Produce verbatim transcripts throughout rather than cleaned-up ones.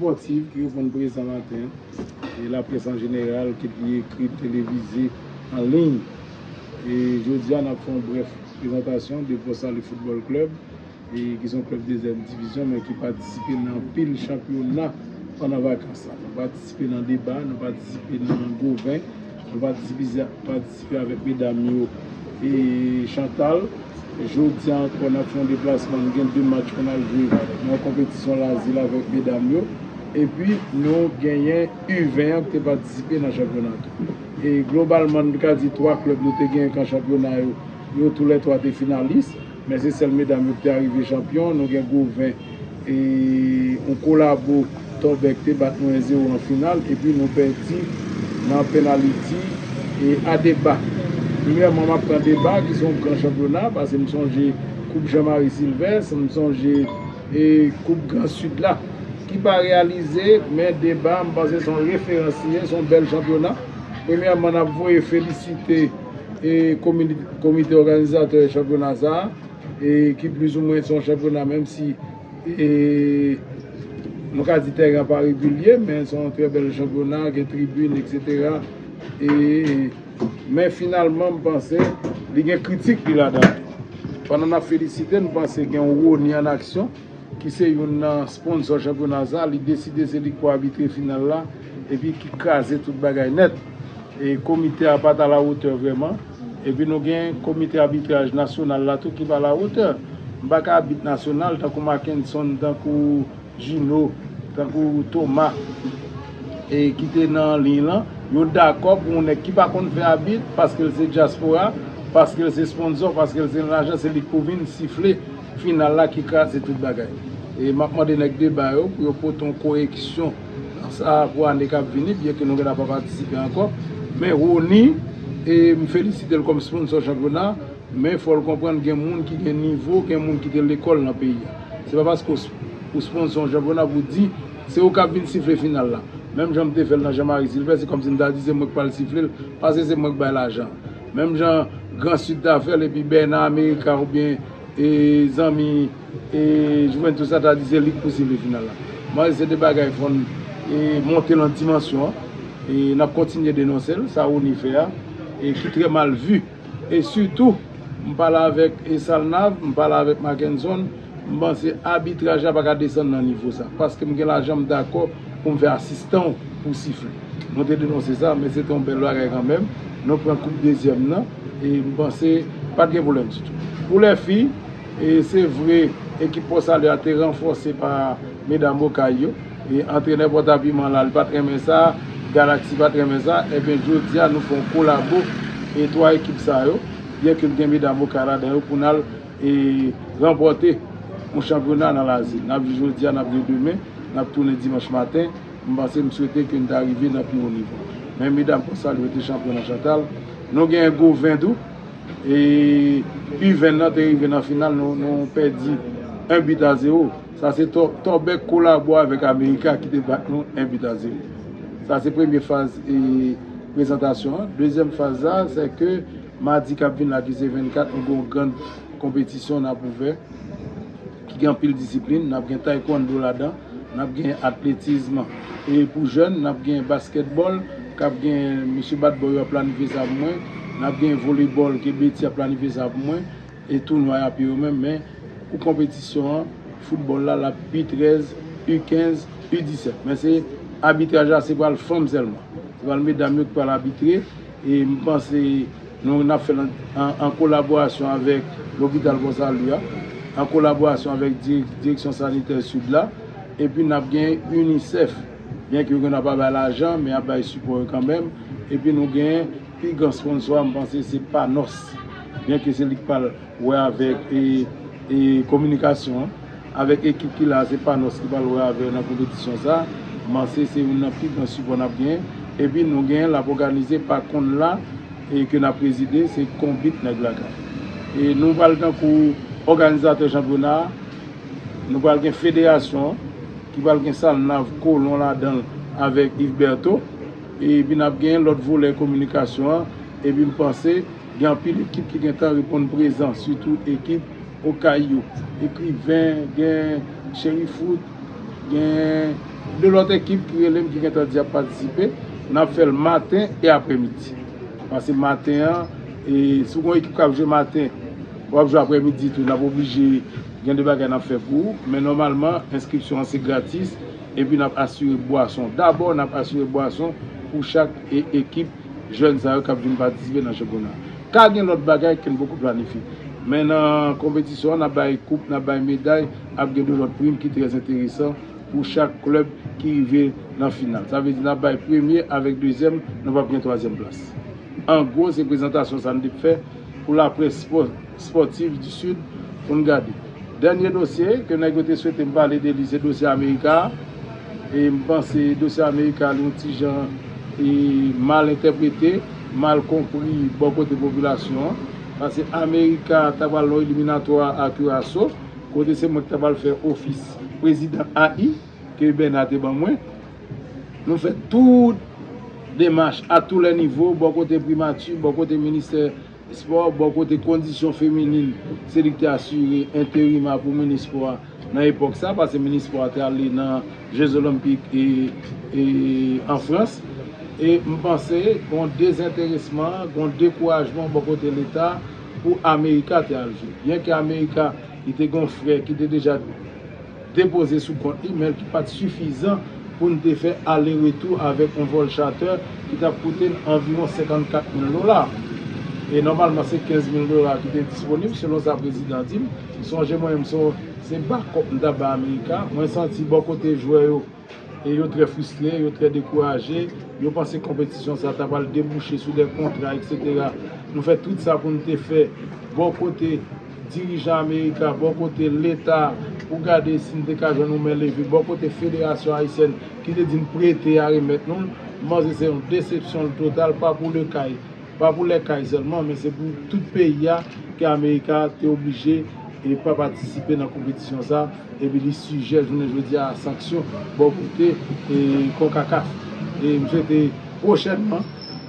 Espòtiv ki reponn prezan maten an, e laprès an jeneral, kit li ekri, televize, an liy. E jodi a, n ap fè yon brèf prezantasyon de Port Salut Football Club, e ki se yon klèb dezyèm divizyon, men ki patisipe nan anpil chanpyona pandan vakans la. Nou patisipe nan deba, nou patisipe nan goven, nou patisipe, patisipe avèk medam yo e Chantal. Jodi a ankò, n ap fè yon deplasman, nou gen de match pou n al jwe nan yon konpetisyon Lazil avèk medam yo. Epi, nou genyen U ven an ki te patisipe nan chanpyona tou. E globalman, nou ka di twa klèb nou te genyen kan chanpyona yo, yo toulètwa te finalis. Men se sèl medam yo ki te arive chanpyon. Nou gen Goven e yon kolabo Tòbèk te bat nou en zewo an final, epi nou pèdi nan penaliti e a Deba. Premyèman, m ap pran Deba, ki se yon gran chanpyona, paske m sonje Koup Jean Marie Sylvestre, m sonje e Koup Gran Sid la, ki pa reyalize, men Deba, m panse se yon referans li ye, se yon bèl chanpyona. Premyèman, n ap voye felisite e komini-, komite òganizatè chanpyona sa a, e ki plizoumwen se yon chanpyona, menm si e, nou ka di tèren an pa regilye, men se yon trè bèl chanpyona, gen tribin, etsetera. E, men finalman, m panse li gen kritik li ladan. Pandan n ap felisite, m panse gen yon Rony an aksyon, ki se youn nan sponsò chanpyona sa, li deside se li k pou abitre final la, epi ki kraze tout bagay nèt. E komite a pa t alawotè vrèman. Epi nou gen komite abitraj nasyonal la tou ki pa alawotè. M pa ka abit nasyonal tankou Mackenson, tankou Gino, tankou Thomas, e ki te nan liy lan. Yo dakò pou yon nèg ki pa konn fè abit, paske l se dyaspora, paske l se sponsò, paske l se lajan, se li k pou vin sifle final la ki kraze tout bagay. E m ap mande nèg Deba yo pou yo pote yon koreksyon nan sa pou ane k ap vini, byen ke nou gentan pa patisipe ankò. Men Rony, e m felisite l kòm sponsò chanpyona, men fò l konprann gen moun ki gen nivo, gen moun ki te lekòl nan peyi a. Se pa paske w s-, ou sponsò yon chanpyona pou di se ou k ap vin sifle final la. Menm jan m te fè l nan Jean Marie Sylvestre, se kòmsi m ta di se mwen k pral sifle l, paske se mwen k bay lajan. Menm jan Gran Sid ta fè l, epi Bernard America oubyen e zanmi e Juventus sa ta di se li k pou sifle final la. Mwen, se de bagay fò n e monte l an dimansyon an. E n ap kontinye denonse l, sa Rony fè a, e ki trè mal vi. E sitou, m pale avèk e Salnav, m pale avèk Mackenson, m panse abitraj la pa ka desann nan nivo sa. Paske m gen lajan, m dakò pou m fè asistan w pou sifle. Nou te denonse sa, men se te yon bèl bagay kanmenm. Nou pran koup dezyèm nan, e m panse pa t gen pwoblèm ditou. Pou lè fi, e se vre, ekip Port Salut a te ranfòse pa medam Okay yo. E antrenè Pòtapiman la, li pa t renmen sa, Galaxy pa t renmen sa. Ebyen, jodi a, nou fè yon kolabo e twa ekip sa yo, byen ke l gen medam Okay ladan yo, pou n al e ranpòte yon chanpyona nan Lazil. N ap jwe jodi a, n ap jwe demen, n ap tounen dimanch maten. M panse, m swete ke n ta rive nan pi wo nivo. Men medam Port Salut yo te chanpyon nan Chantal. Nou genyen Goven tou. E U ven nan te rive nan final, nou, nou pèdi en but à zéro. Sa se Tò-, Tòbèk kolabo avèk Amerika ki te bat nou en but à zéro. Sa se premye faz e prezantasyon an. Dezyèm faz la, se ke madi k ap vin la ki se vennkat, nou gen yon gran konpetisyon n ap ouvè ki gen anpil disiplin. N ap gen taekwondo ladan, n ap gen atletism e pou jèn, n ap gen baskètbòl, k ap gen mesye bat bò yo ap planifye sa pou mwen, n ap gen volebòl ke Betty ap planifye sa pou mwen, e tounwa y ap yo menm, men pou konpetisyon an, foutbòl la, l ap U trèz, U kenz, U disèt. Men se abitraj la, se pral fanm sèlman. Se pral medam yo ki pral abitre, e m panse nou, n ap fè l an, an, an kolaborasyon avèk Lopital Port Salut a, an kolaborasyon avèk Dirèk-, Direksyon Sanitè Sid la, epi n ap gen UNICEF, byen ke yo gentan pa bay lajan, men y ap bay sipò yo kanmenm, epi nou gen pi gran sponsò a, m panse se Panos, byen ke se li k pral wè avèk e, e kominikasyon an. Avèk ekip ki la, se Panos ki pral wè avè nan konpetisyon sa. M panse se youn nan pi gran sipò n ap genyen. Epi nou genyen, l ap òganize pa Konn la, e ke n ap prezide, se Konbit Nèg Lakay. E nou pral tankou òganizatè chanpyona a, nou pral gen federasyon an, ki pral gen Salnav Kolon ladan l avèk Yves Bertho. Epi n ap gen lòt volè kominikasyon an. Epi m panse gen anpil ekip ki gentan reponn prezan, sitou ekip Okay yo. Ekriven, gen Cheri Foot, Gen de lòt ekip ki rele m ki gentan di y ap patisipe. N ap fè l maten e aprèmidi. Paske maten an, e si w gen yon ekip k ap jwe maten, w ap jwe aprèmidi tou, n ap oblije gen de bagay n ap fè pou ou. Men nòmalman, enskripsyon an se gratis. Epi n ap asire bwason. Dabò, n ap asire bwason pou chak e- ekip jèn sa yo k ap vin patisipe nan chanpyona. Ka gen lòt bagay ke n poko planifye. Men nan konpetisyon an, n ap bay koup, n ap bay meday, ap gen de lòt prim ki trè enteresan pou chak klèb ki rive nan final. Sa vle di n ap bay premye avèk dezyèm, nou p ap gen twazyèm plas. An gwo, se prezantasyon sa n te fè pou laprès spò- spòtif di Sid pou n gade. Dènye dosye ke nèg yo te swete m pale de li, se dosye Amerika a. E m panse dosye Amerika a, li yon ti jan e mal entèprete, mal konpri bò kote popilasyon an. Paske Amerika ta pral nan eliminatwa a Curaçao, kote se mwen ki ta pral fè ofis prezidan A I, ke Bernard te ban mwen. Nou fè tout demach a tou lè nivo, bò kote primati, bò kote ministè espò, bò kote kondisyon feminin, se li ki te asire enterima pou minis espò a nan epòk sa, paske minis espò a te ale nan Jeux Olympiques e, e an Frans. E m panse gon dezenteresman, gon dekourajman bò kote Leta pou Amerika te al jwe. Byenke Amerika, li te gon frè ki te deja depoze sou kont li, men ki pa t sifizan pou n te fè ale retou avèk yon vòl charter ki t ap koute n anviwon senkannkat mil dola. E nòmalman, se kenz mil dola ki te disponib, selon sa prezidan di m. Sonje mwen menm, se, se bakòp m t ap bay Amerika. Mwen santi bò kote jwè yo, e yo trè fristre, yo trè dekouraje. Yo panse konpetisyon sa ta pral debouche sou de kontra, etsetera. Nou fè tout sa pou n te fè bò kote dirijan Amerika, bò kote Leta, pou gade si n te ka jwenn yon men leve, bò kote Federasyon Ayisyèn ki te di n prete a remèt nou l. M panse se yon desepsyon total, pa pou Lekay, pa pou Lèkay sèlman, men se pou tout peyi a ke Amerika te oblije e pa patisipe nan konpetisyon sa, epi li sijè jounen jodi a sanksyon bò kote e konkakaf. E m swete pwochènman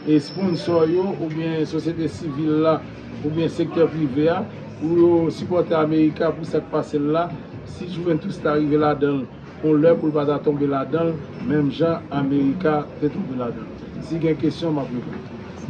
e sponsò yo oubyen sosyete sivil la oubyen sektè prive a pou yo sipòte Amerika pou sa k pase l la. Si Juventus ta rive ladan l yon lè, pou l pa ta tonbe ladan l menm jan Amerika te tonbe ladan l. Si gen kesyon, m ap reponn.